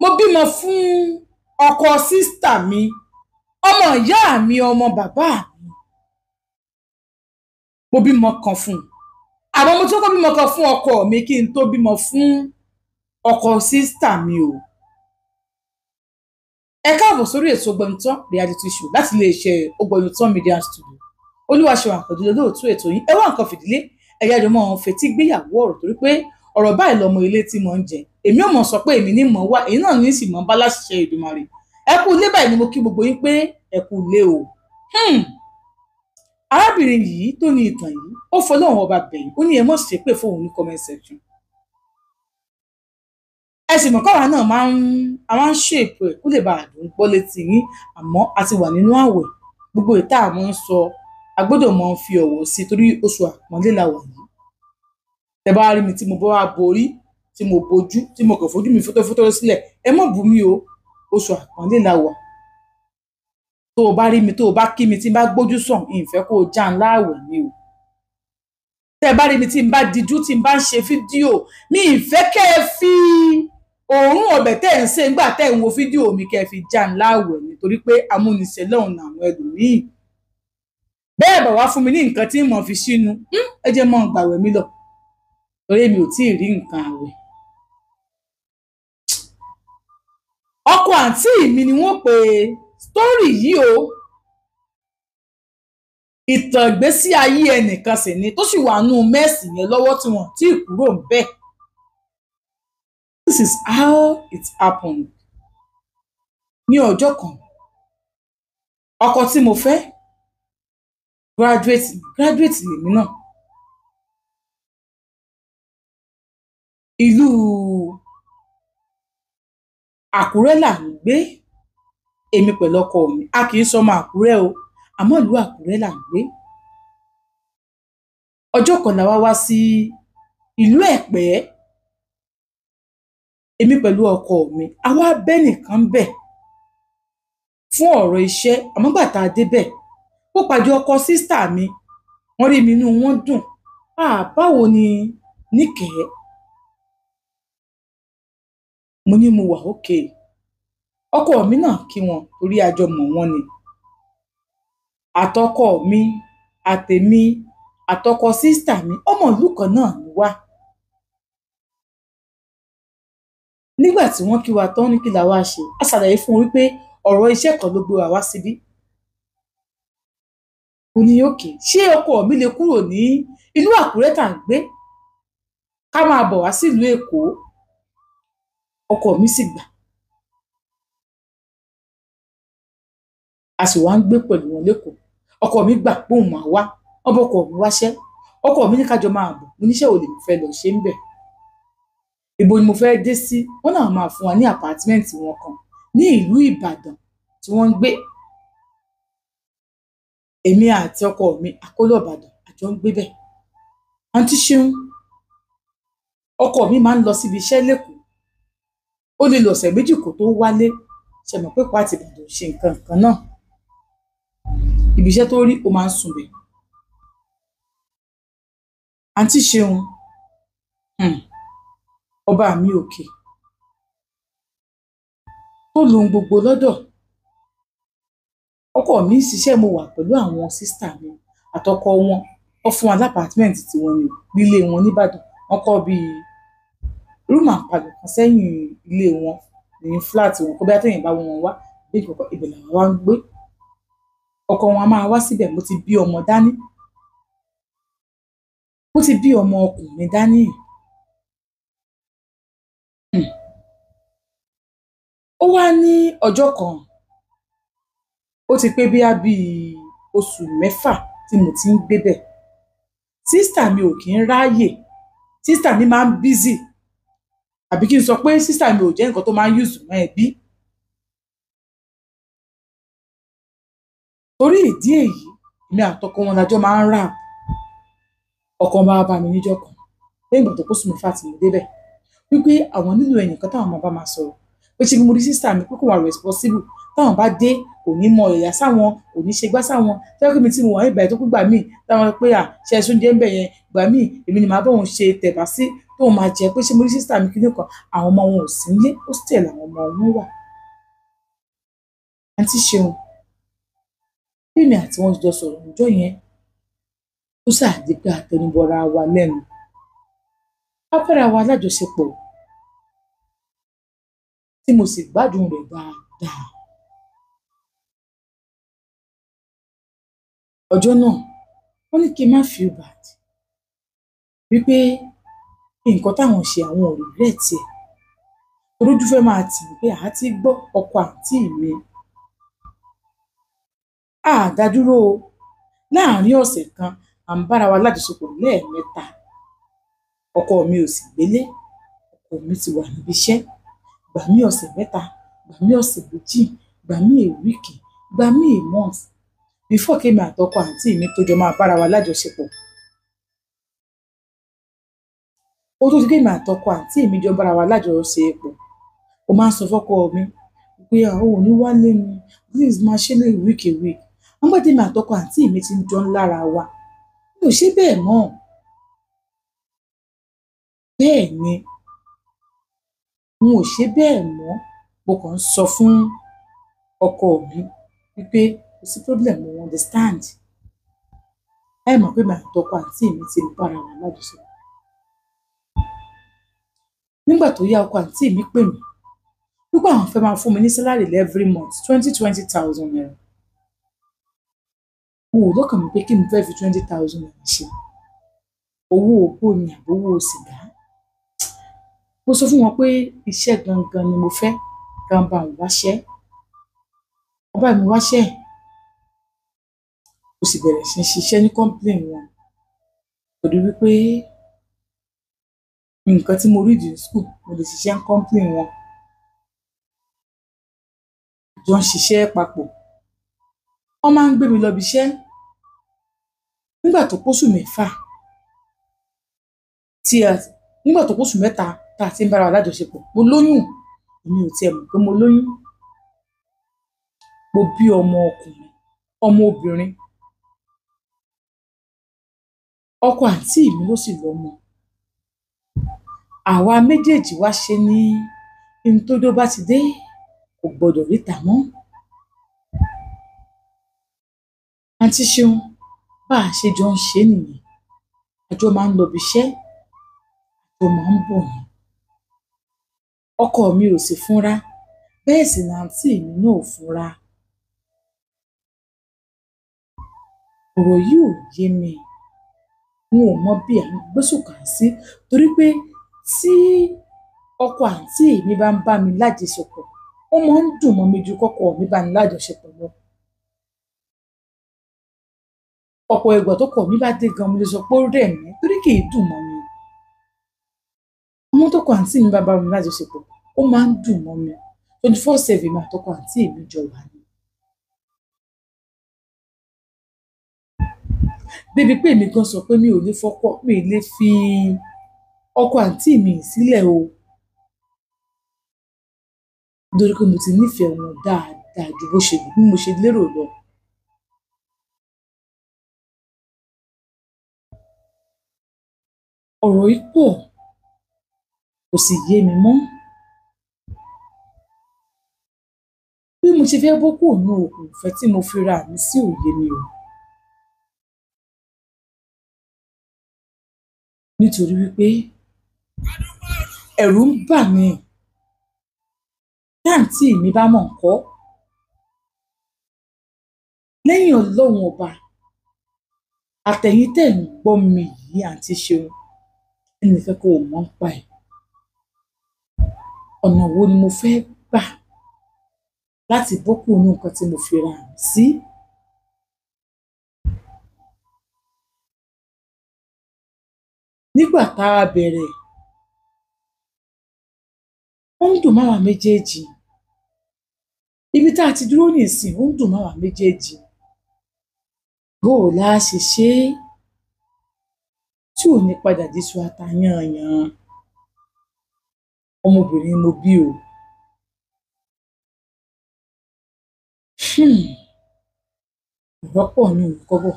Mo bímọ fún ọkọ sísítà mi, ọmọ ìyá mi, ọmọ bàbá mi. Mo bímọ kan fún un. Àmọ́ mo tún kọ́ bímọ kan fún ọkọ mi kí n tó bímọ fún ọkọ sísítà mi o. Ẹ káàbọ̀ sórí ètò Ògbóǹtán reality show láti iléeṣẹ́ Ògbóǹtán Media Studio. Olúwaṣeun Àkàndé lolóòtú ètò yìí. Ẹ wá nǹkan fìdílé, ẹ̀yà àjọmọ́ fetí gbéyàwó ọ̀rọ̀ torí pé ọ̀rọ̀ báyìí lọmọ ilé tí mò ń jẹ. Èmi ò mọ̀ sọ pé èmi ní mọ̀ wá, èyí náà ní sì mọ̀ bá láṣẹ Èdùmàrè. Ẹ kú ilé báyìí ni mo kí gbogbo yín pé ẹ kú ilé o. Arábìnrin yìí tó ní ìtàn yìí, ó fọlọ́run ọba bẹ̀yìn, ó ní ẹ mọ̀ ṣépè fóun ní comment section. Ẹ sì mọ̀ káwa náà máa ń ṣèpò ẹ̀ kó lè bá àdùn gbọ́ létí yín, àmọ́ a ti wà nínú àwẹ̀, gbogbo ìta àmọ́ ń sọ, a gbọ́dọ̀ mọ̀ fi ọ̀wọ̀ sí i torí oṣù àpọ́nlé la wà yìí. Tẹ bá rí mi tí mo bá wá borí, tí mo bojú, tí mo kàn fojú mi fótófótó sílẹ̀, ẹ mọ̀ bú mi o, oṣù àpọ́nlé la wà. Tó o bá rí mi, tó o bá kí mi tí n bá gbójú sàn, ìfẹ́ kó o já ńlá àwẹ̀ mi o. Tẹ bá rí mi tí n bá dijú, tí n bá ń ṣe fídíò, mi ìfẹ́ kẹ́ ẹ fi òórùn ọbẹ̀ tẹ́ ẹ̀ ń ṣe nígbà tẹ́ ẹ̀ ń wo fídíò mi kẹ́ ẹ fi já ńlá àwẹ̀ nítorí pé amúnisẹ̀ lọ́hùn àwọn ẹlòmíì. Bẹ́ẹ̀ bá wá fún mi ní nǹkan tí mo fi sínú, ẹ jẹ́ mọ́ gbàwẹ̀ mi lọ torí mi ò tí ì rí nǹkan àwẹ̀. Ọkọ àǹtí mi ni wọ́n pe sítórì yìí o. Ìtàn ìgbésí ayé ẹnìkan sì ni tó sì wà nù mẹ́ẹ̀sì yẹn lọ́wọ́ tí wọ́n tí ì kúrò ń bẹ̀. This is how it happened. Ní ọjọ́ kan, ọkọ tí mo fẹ́, graduate lèmi náà. Ìlú Àkúrẹ́ là ń gbé, èmi pẹ̀lú ọkọ mi. A kì í sọmọ Àkúrẹ́ o, àmọ́ ìlú Àkúrẹ́ là ń gbé. Ọjọ́ kan la wá wá sí ìlú Ẹ̀pẹ́, èmi pẹ̀lú ọkọ mi. A wá bẹ́ nìkan bẹ̀ fún ọ̀rọ̀ iṣẹ́, àmọ́ gbà tá a débẹ̀, ó pàdé ọkọ sísítà mi, wọ́n rí mi inú wọn dùn. Báwo ni Níkẹ́? Mo ní mo wà ókè. Ọkọ mi náà kí wọn torí a jọ mọ̀ wọ́n ni. Àtọkọ mi, àtèmi, àtọkọ sísítà mi, ọmọ ìlú kan náà ni wá. Nígbà tí wọ́n kí wa tán ní kí la wá ṣe, a ṣàlàyé fún wọn wípé ọ̀rọ̀ iṣẹ́ kan ló gbé wa wá síbí. Mo ní òkè, ṣé ọkọ mi lè kúrò ní ìlú Àkúrẹ́ tá à ń gbé ká máa bọ̀ wá sílùú Èkó? Ọkọ mi sì gbà. A sì wá ń gbé pẹ̀lú wọn lÉkòó. Ọkọ mi gbà pé òun máa wá, wọ́n bọ́ ọkọ mi wáṣẹ́. Ọkọ mi ní ká jọ máa bọ̀, mo níṣẹ́ ò lè fẹ́ lọ ṣe ń bẹ̀. Ibo ni mo fẹ́ dé sí? Wọ́n náà máa fún wa ní àpátímẹ́ǹtì wọn kan ní ìlú Ìbàdàn tí wọ́n ń gbé. Èmi àti ọkọ mi àkólọ̀ Ìbàdàn àjọ ń gbé bẹ̀. Àǹtí Ṣeun, ọkọ mi máa ń lọ síbi iṣẹ́ lÉkòó. Ó lè lọ ọ̀sẹ̀ méjì kó tó wálé. Ṣe mọ̀ pé Èkó àti Ìbàdàn ṣe nǹkan kan náà. Ibi iṣẹ́ tó rí ó máa ń sùn bẹ̀. Àǹtí Ṣeun, ọba mi òkè tó lohun gbogbo lọ́dọ̀. Ọkọ mi ń ṣiṣẹ́, mo wà pẹ̀lú àwọn sísítà mi àtọkọ wọn. Wọ́n fún wa lápàtímẹ́ǹtì tí wọ́n ní nílé wọn nìbàdàn. Wọ́n kọ́ bíi rúùmù àpàlọ̀ kan sẹ́yìn ilé wọn ní fúláàtì wọn, kó bí àtẹ̀yìn bá wọn wá bí ìkọ̀kọ̀ ibẹ̀ làwọn wá ń gbé. Ọkọ wọn a máa wá síbẹ̀. Mo ti bí ọmọ dání, mo ti bí ọmọ ọkùnrin dání. Ó wá ní ọjọ́ kan, ó ti pé bíá bíi oṣù mẹ́fà tí mo ti ń gbé bẹ̀. Sísítà mi ò kí ń ráyè, sísítà mi máa ń bízì, àbí kí n sọ pé sísítà mi ò jẹ́ nǹkan tó máa ń yùsù mọ́ ẹbí. Torí ìdí èyí, èmi àtọkọ wọn lájọ máa ń rap. Ọkọ máa bá mi níjọ́ kan lẹ́yìn ìgbà tó kóṣù mẹ́fà tí mo débẹ̀, wípé àwọn nílò ẹnìkan táwọn máa bá máa sọ̀rọ̀, pé Pé ṣé bí mo rí sister mi pé kò wà responsible, táwọn bá dé kò ní mọ ìyá sáwọn, kò ní ṣe gbá sáwọn. Tẹ́lẹ̀ mi tí mo wà ní ìgbà tó kú gbà míì táwọn pé à ṣe ẹ̀sùn jẹ́ ń bẹ̀ yẹn, gbà míì èmi ni màá bá òun ṣe tẹ̀bá sí tóun máa jẹ. Pé ṣé mo rí sister mi kíní kan, àwọn ọmọ wọn ò sí nílé, hostel àwọn ọmọ wọn wà. Àǹtí Ṣeun, bí èmi àti wọn jọ sọ̀rọ̀ níjọ́ yẹn, ó ṣáà di pé àtẹnubọra wa lẹ́nu. A bára wa lájọṣepọ̀ tí mo sì gbádùn rẹ̀ dáadáa. Ọjọ́ náà, wọ́n ní kí n má feel bad wípé nǹkan táwọn ṣe àwọn ò regret ẹ̀. Torójú fẹ́ máa tì mí pé àá ti gbọ́ ọkọ àǹtí mi. A dádúró o. Láàárín ọ̀sẹ̀ kan, à ń bára wa lájọṣepọ̀ lẹ́ẹ̀mẹ́ta. Ọkọ mi ò sì gbélé, ọkọ mi ti wà níbi iṣẹ́. Gbà mí ọ̀sẹ̀ mẹ́ta, gbà mí ọ̀sẹ̀ méjì, gbà mí a week, gbà mí a month. Before kémi àtọkọ àǹtí mi tó jọ máa bára wa lájọṣepọ̀. Ó tó di kémi àtọkọ àǹtí mi jọ bára wa lájọṣepọ̀. Mo máa ń sọ fọ́kọ mi pé àwọn ò ní wálé ni, please máa ṣe lè week a week. Nígbà tí èmi àtọkọ àǹtí mi ti ń jọ ń lára wa, mi ò ṣe bẹ́ẹ̀ mọ́. Bẹ́ẹ̀ ni, n ò ṣe bẹ́ẹ̀ mọ́. Mo kàn ń sọ fún ọkọ mi wípé kò sí problem, mo understand. Láì mọ̀ pé èmi àtọkọ àǹtí mi ti ń bára wa lájọṣepọ̀. Nígbà tó yá, ọkọ àǹtí mi pè mí wípé àwọn fẹ́ máa fún mi ní salary every month 20,000 naira. Mo wò lọ́kàn mi pé kí n fẹ́ fi 20,000 naira ṣe. Owó òpó ni àbí owó sìgá. Mo sọ fún wọn pé iṣẹ́ gangan ni mo fẹ́, kí wọ́n bá mi wáṣẹ́. Wọ́n bá mi wáṣẹ́. Mo sì bẹ̀rẹ̀ sí ní ṣiṣẹ́ ní company wọn. Torí wípé nǹkan tí mo read in school, mo lè ṣiṣẹ́ ní company wọn. A jọ ń ṣiṣẹ́ papọ̀. Wọ́n máa ń gbé mi lọ ibi iṣẹ́. Nígbà tó póṣù mẹ́fà tí a, nígbà tó póṣù mẹ́ta tá a ti ń bára wa lájọṣepọ̀, mo lóyún. Èmi ò tiẹ̀ mọ̀ pé mo lóyún. Mo bí ọmọ ọkùnrin, ọmọ obìnrin. Ọkọ àǹtí mi ló sì lọ́mọ. Àwa méjèèjì wá ṣe ní n tó dó bá ti dé, kò gbọdọ̀ ríta mọ́. Àǹtí Ṣeun, bá a ṣe jọ ń ṣe nìyẹn. A jọ máa ń lọ ibi iṣẹ́, a jọ máa ń bọ̀ ni. Ọkọ mi ò sì fúnra, bẹ́ẹ̀ sì ni àǹtí mi náà ò fúnra. Ọ̀rọ̀ yìí ò yé mi. N ò mọ bí à ń gbé sùkà sí, torí pé tí ọkọ àǹtí mi bá ń bá mi lájọṣepọ̀, ó máa ń dùn mọ́ mi ju kọ́kọ́ mi bá mi lájọṣepọ̀ lọ. Ọ̀pọ̀ ìgbà tó kọ mi bá dé gan, mo lè sọ pé ó rẹ̀ mí torí kì í dùn mọ́ mi. Ọmọ tó kọ àǹtí mi bá bá mi lájọṣepọ̀, ó máa ń dùn mọ́ mi. 24/7 mi àtọkọ àǹtí mi jọ wà ní. Débi pé èmi gan sọ pé mi ò lè fọkọ, mi ò lè fi ọkọ àǹtí mi sílẹ̀ o. Nítorí pé mo ti nífẹ̀ẹ́ wọn dáadáa ju bó ṣe, bí mo ṣe lérò lọ. Ọ̀rọ̀ yìí pọ̀, kò sì yé mi mọ́. Bí mo ṣe fẹ́ bọ́ kúrò nínú okùn ìfẹ́ tí mo fi ra mi sí ò yé mi o. Nítorí wípé ẹ̀rù ń bà mí. Tí àǹtí mi bá mọ̀ ńkọ́? Lẹ́yìn Ọlọ́run ọba, àtẹ̀yìn tẹ̀ ń gbọ́ mi yìí, Àǹtí Ṣeun, ẹnìkan kan ò mọ̀ ń pa ẹ̀. Ọ̀nà wo ni mo fẹ́ gbà láti bọ́ kúrò nínú nǹkan tí mo fi ra mi sí? Nígbà tá a bẹ̀rẹ̀, ó ń dùn máwa méjèèjì. Ibi tá a ti dúró nísìnyí, ó ń dùn máwa méjèèjì. Bó o lá ṣe ṣe é tí ò ní padà di iṣu ata yánnyán. Ọmọbìnrin mo bí o. Ọ̀rọ̀ pọ̀ ní òwe kọ́bọ̀.